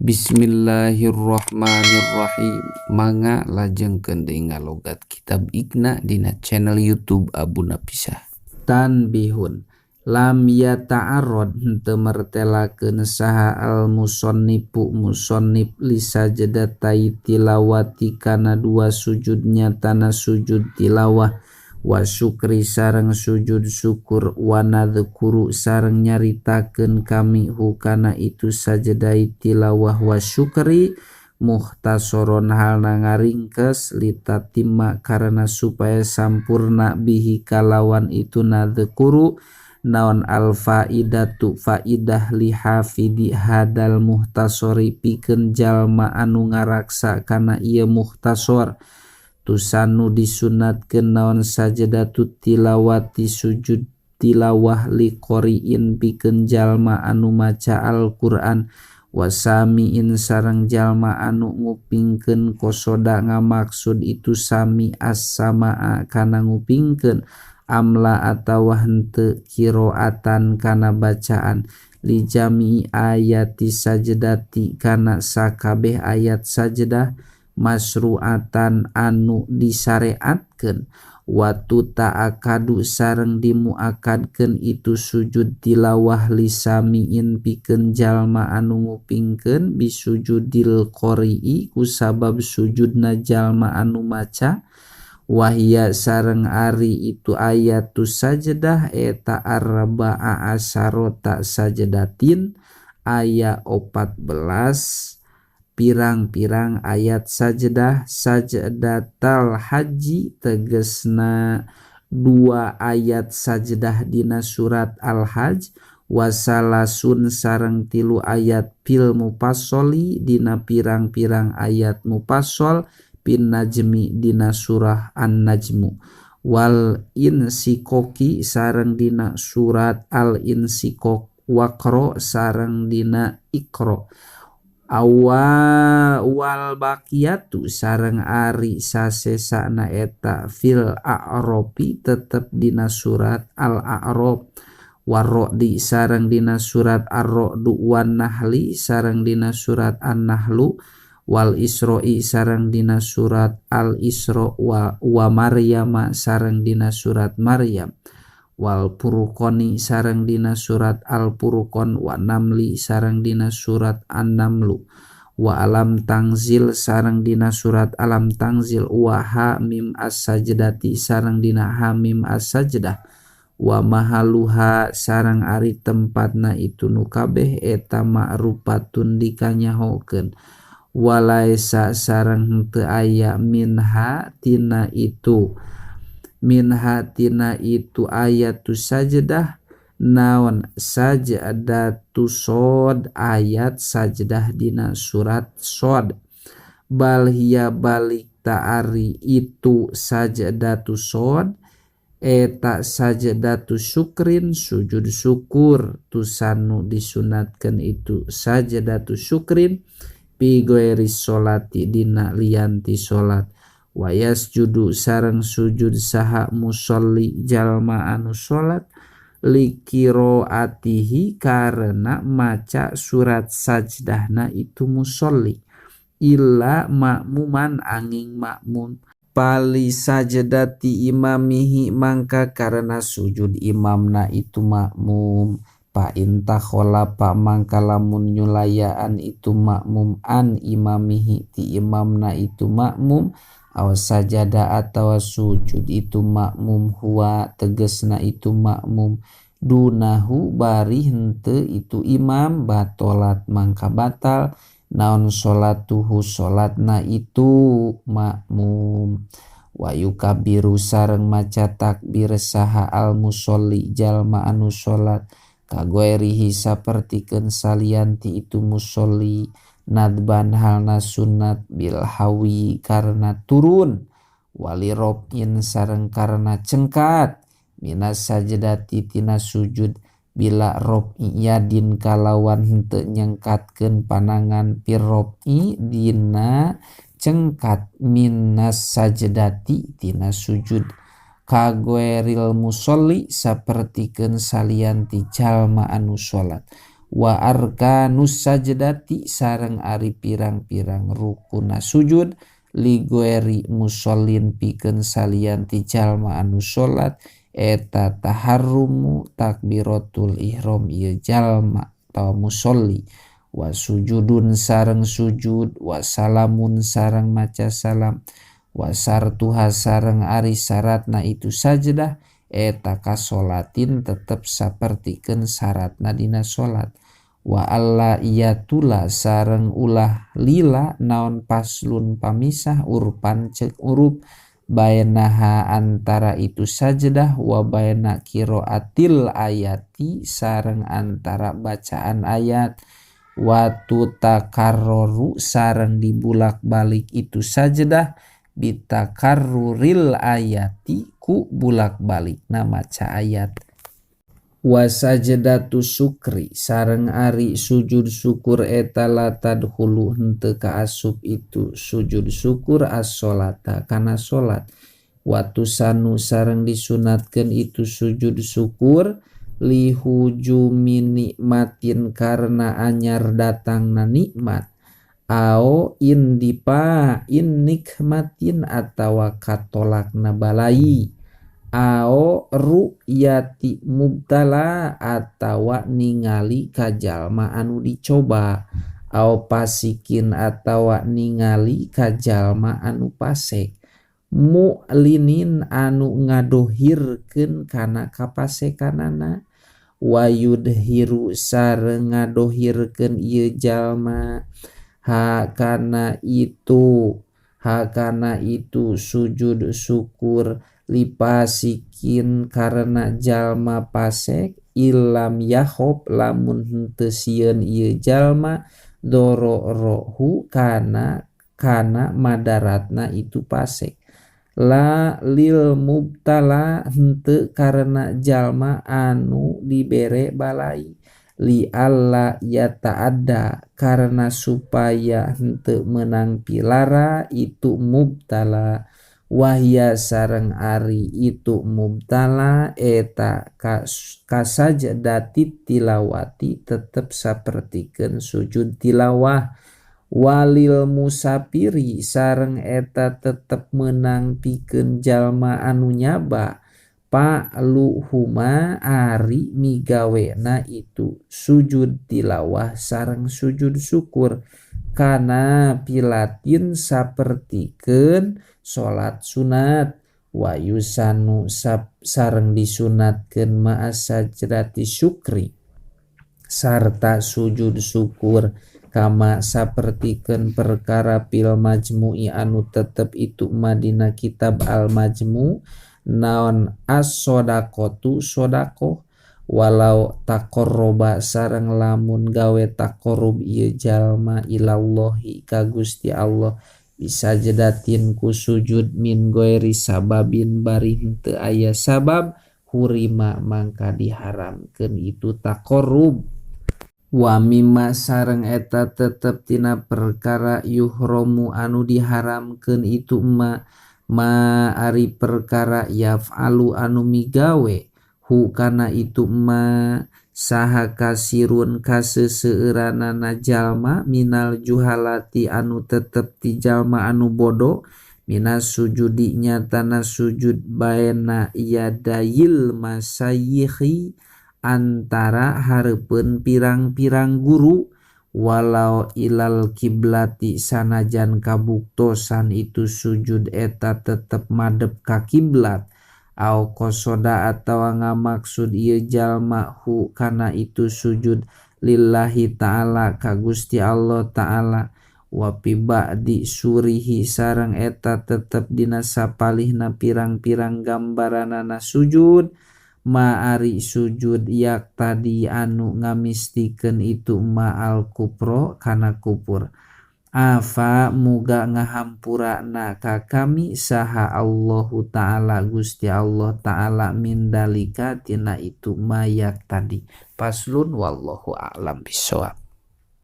Bismillahirrahmanirrahim. Mangga lajengkeun deui ngalogat kitab Iqna dina channel YouTube Abu Napisah. Tanbihun lam yata'arrad henteu mertelakeun saha al musannifu musannif li sajdatai tilawati kana dua sujud nyatana sujud tilawah wa syukri sareng sujud syukur wa nadzkuru sareng nyaritakeun kami hu kana itu sajdai tilawah wa syukri mukhtasoron halna ngaringkes litatimma karena supaya sampurna bihi kalawan itu nadzkuru naon al faidatu faidah li hafidi hadal muhtasori pikeun jalma anu ngaraksa kana ieu muhtasor. Tusanu disunatkeun naon sajdatu tilawati sujud tilawah liqoriin pikeun jalma anu maca Al-Qur'an wasamiin sareng jalma anu ngupingkeun kosoda ngamaksud itu sami as-samaa kana ngupingkeun amla atawa henteu qiraatan kana bacaan li jami'i ayati sajdati kana sakabeh ayat sajdah masru'atan anu disareatkeun watu ta'akadu sareng dimuakadkeun itu sujud tilawah lisamiin pikeun jalma anu ngupingkeun bisujudil qori'i kusabab sujudna jalma anu maca wahya sareng ari itu ayatus sajdah eta arba'a asarota sajdatin aya 14 pirang-pirang ayat sajdah sajdatal haji tegesna 2 ayat sajdah dina surat al-hajj wasalasun sareng 3 ayat fil mufassoli dina pirang-pirang ayat mufassol pin najmi dina surah an-najmu wal insikoki sareng dina surat al-insikok waqra sareng dina iqra awal wal baqiyatu sareng ari sasesana eta fil a'rafi tetep dina surat al a'raf warrodi sareng dina surat ar-ra'du wan nahli sareng dina surat an-nahlu wal isra'i sareng dina surat al isra wa maryama sareng dina surat maryam wal furqani sareng dina surat al furqan wa namli sareng dina surat an-namlu wa alam tangzil sareng dina surat alam tangzil wa ha mim as-sajdati sareng dina ha mim as-sajdah wa mahaluha sareng ari tempatna itu nu kabeh eta ma'rufatun dikanyahokeun walaisa sareng henteu aya minha tina itu minha tina itu ayatus sajdah naon sajdatu sod ayat sajdah dina surat sod bal hiya balik ta'ari itu sajdatu sod eta sajdatu syukrin sujud syukur tusanu disunatkeun itu sajdatu syukrin fi ghairi sholati dina lianti salat wayasjudu sareng sujud saha musolli jalma anu salat liqiroatihi karena maca surat sajdahna itu musolli illa makmuman angin makmum pali sajdati imamihi mangka karena sujud imamna itu makmum pa intakhola pa mangka lamun nyulayaan itu makmum an imamihi ti imamna itu makmum aw sajada atawa sujud itu makmum huwa tegesna itu makmum dunahu bari henteu itu imam batolat mangka batal naon salatuhu salatna itu makmum wa yukabiru sareng maca takbir saha al musolli jalma anu salat kagoerihi sapertikeun salianti itu musolli nadban halna sunat bil hawi karena turun wali robin sareng karena cengkat minas sajdati tina sujud bila rob'i yadin kalawan henteu nyengkatkeun panangan pir rob'i dina cengkat minas sajdati tina sujud kagoeril musolli sapertikeun salianti jalma anu salat. Wa arkanus sajdati sareng ari pirang-pirang rukuna sujud ligoeri musallin pikeun salian ti jalma anu salat eta taharrumu takbiratul ihram ieu jalma atawa musolli. Wa sujudun sareng sujud, wa salamun sareng maca salam, wa sartuha sareng ari syaratna itu sajdah eta kasolatin tetep sapertikeun syaratna dina salat. Wa alla iyatula sareng ulah lila naon paslun pamisah urpan cek urup baenaha antara itu sajdah wa baena qiraatil ayati sareng antara bacaan ayat. Wa tutakarroru sareng dibulak-balik itu sajdah bitakarruril ayati ku bulak-balikna maca ayat. Wa sajdatu syukri sareng ari sujud syukur eta la tadkhulu henteu kaasup itu sujud syukur as-sholata kana salat. Wa tusanu sareng disunatkeun itu sujud syukur lihujumi nikmatin karena anyar datangna nikmat ao indipa in nikmatin atawa katolakna balai ao ru'yati mubtala atawa ningali ka jalma anu dicoba ao pasikin atawa ningali ka jalma anu pasek mu'linin anu ngadohirkeun kana kapasekanana wa yudhiru sareng ngadohirkeun ieu jalma hakana itu sujud syukur lipasikin karena jalma pasek ilam yahob lamun henteu sieun ieu jalma dororohu kana madaratna itu pasek la lil mubtala henteu karena jalma anu dibere balai li alla yata'adda karena supaya henteu meunang pilara itu mubtala. Wahya sareng ari itu mubtala eta kasajdati tilawati tetep sapertikeun sujud tilawah. Walil musafiri sareng eta tetep meunang pikeun jalma anu nyaba pa'luhuma ari migawena itu sujud tilawah sareng sujud syukur kana pilatin sapertikeun salat sunat. Wa yusanu sareng disunatkeun ma'as sajrati syukri sarta sujud syukur kama sapertikeun perkara fil majmu'i anu tetep itu madina kitab al majmu naon as-sodaqotu sodaqoh walau taqarraba sareng lamun gawe taqarrub ieu jalma ilallahi ka Gusti Allah bisa jedatin ku sujud min goeri sababin bari henteu aya sabab hurima mangka diharamkeun itu taqarrub. Wa mimma sareng eta tetep tina perkara yuhromu anu diharamkeun itu ma ari perkara yaf'alu anu migawe hu kana itu ma saha kasirun kaseseueuranana jalma minal juhalati anu tetep ti jalma anu bodoh minas sujudi nyatana sujud baena yadayil masayikhi antara hareupeun pirang-pirang guru walau ilal kiblati sanajan kabuktosan itu sujud eta tetep madep ka kiblat au kosoda atawa ngamaksud ieu jalma hu kana itu sujud lillahi ta'ala ka Gusti Allah ta'ala. Wa fi ba'di surihi sareng eta tetep dina sapalihna pirang-pirang gambaranana sujud ma'ari sujud yak tadi anu ngamistikeun itu ma'al kupro kana kupur. Afa muga ngahampurana ka kami saha Allahu ta'ala Gusti Allah ta'ala min dalika tina itu mayak tadi. Paslun wallahu a'lam bishawab.